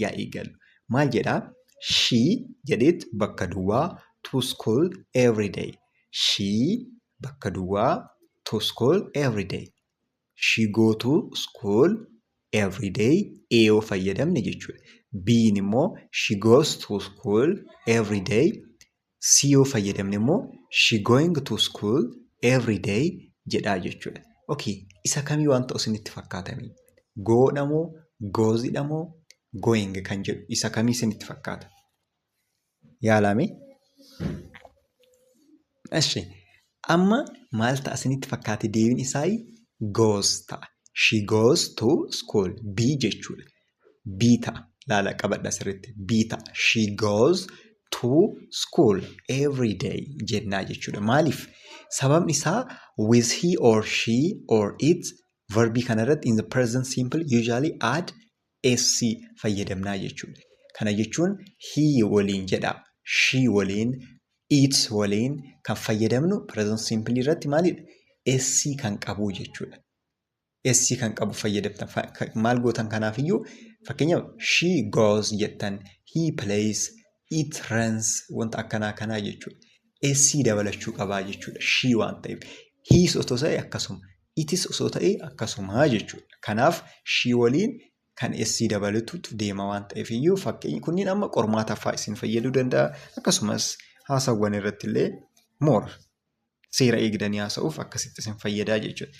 Yaa eegallu. Maal jedhaa? She jedheet bakka duwwaa to school every day. She bakka duwwaa to school every day. She go to school every day A yoo fayyadamne jechuudha. B'n immoo she goes to school every day. C yoo fayyadamne immoo she going to school every day jedhaa jechuudha. Okay, isa kamii waan ta'u isinitti fakkaatame? Goodha moo goosidha moo going kan jedhu isa kamii isinitti fakkaata? Yaalame? Eshi, amma maal ta'a isinitti fakkaate deebiin isaa? Goes ta'a. She goes to school. B jechuudha. B ta'a. Laala, qabadha sirriitti. B ta'a. She goes to school every day jennaa jechuudha. Maaliif? Sababni isaa with he or she or it verbii kanarratti in the present simple usually add s fayyadamnaa jechuudha. Kana jechuun he waliin jedha. She waliin, it waliin kan fayyadamnu present simple irratti maalidha? S kan qabu jechuudha. S kan qabu fayyadamtan. Maal gootan kanaafiyyuu, fakkeenyaaf she goes jettan, he plays, it runs, wanta akkanaa kanaa jechuudha. S dabalachuu qabaa jechuudha. She waan ta'eef. He's osoo ta'e akkasuma. Itis osoo ta'e akkasuma jechuudha. Kanaaf she waliin kan S dabalatutu deema waan ta'eef iyyuu fakkeenyi kunniin amma qormaataaf fa'aa isin fayyaduu danda'a. Akkasumas haasawwan irratti illee more seera eegdanii haasa'uuf akkasitti isin fayyadaa jechuudha.